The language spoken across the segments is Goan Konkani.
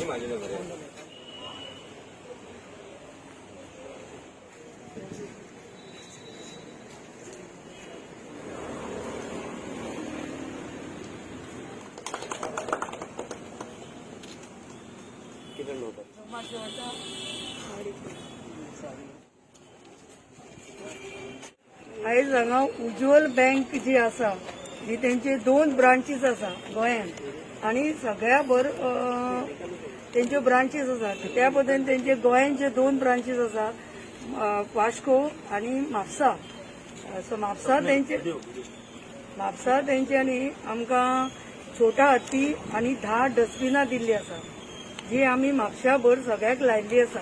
ही माझी बरे. किती नोट? आयज हांगा उज्ज्वल बँक जी आसा, जी तेंचे दोन ब्रांचीस आसा गोंयांत आनी सगळ्या भर तेंच्यो ब्रांचीस आसा. त्या पद्दतीन तेंचे गोंयांत जे दोन ब्रांचीस आसा, वास्को आनी म्हापसा. सो म्हापसा तेंच्यांनी आमकां छोटा हत्ती आनी 10 डस्टबिनां दिल्ली आसा, जी आमी म्हापशा भर सगळ्याक लायिल्ली आसा.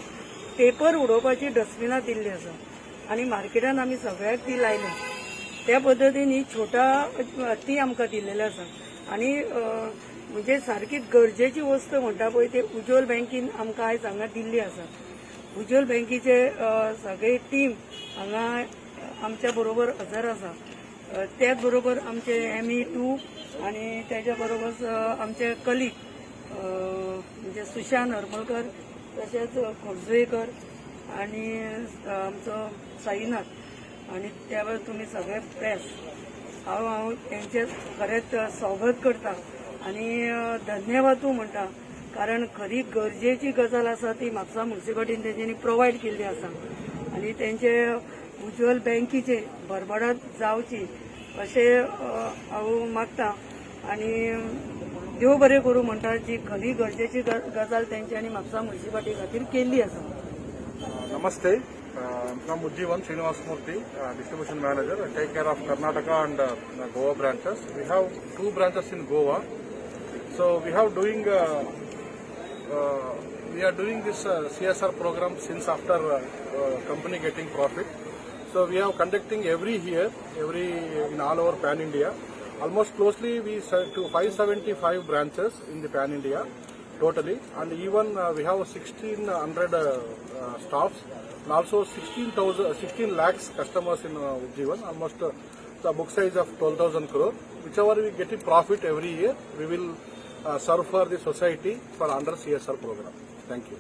पेपर उडोवपाची डस्टबिनां दिल्ली आसा आनी मार्केटान आमी सगळ्याक ती लायल्या. त्या पद्दतीन ही छोटा हत्ती आमकां दिल्लेली आसा आनी म्हणजे सारकी गरजेची वस्त म्हणटा पळय, ते उज्ज्वल बँकेन आमकां आयज हांगा दिल्ली आसा. उज्ज्वल बँकेचे सगळे टीम हांगा आमच्या बरोबर हजर आसा. त्याच बरोबर आमचे एमई 2 आणि त्याच्या बरोबर आमचे कलीग, म्हणजे सुशांत हरमलकर, तशेंच खोर्जुवेकर आणि आमचो साईनाथ आणि त्या बरोबर तुमी सगळे प्रेस. हांव हांव तेंचे खरेंच स्वागत करता आणि धन्यवादूय म्हणटा, कारण खरी गरजेची गजाल आसा ती म्हापसा म्युन्सिपालिटीन तेंच्यांनी प्रोवायड केल्ली आसा आणि तेंचे उज्ज्वल बँकेचे भरभराट जावची अशें हांव मागता आणि देव बरें करूं म्हणटा, जी खरी गरजेची गजाल तेंच्यांनी म्हापसा म्युन्सिपालिटी खातीर केल्ली आसा. Namaste. I'm from Ujjivan, Srinivas Murthy, distribution manager. I take care of Karnataka and Goa branches. We have two branches in Goa. So we are doing this CSR program since after company getting profit. So we are conducting every year, every in all over pan India. Almost closely we to 575 branches in the pan India totally, and even we have 1600 staffs and also 16,000, 16 lakhs customers in Ujjivan. Almost the book size of 12,000 crore. Whichever we get in profit every year, we will serve for the society for under CSR program. Thank you.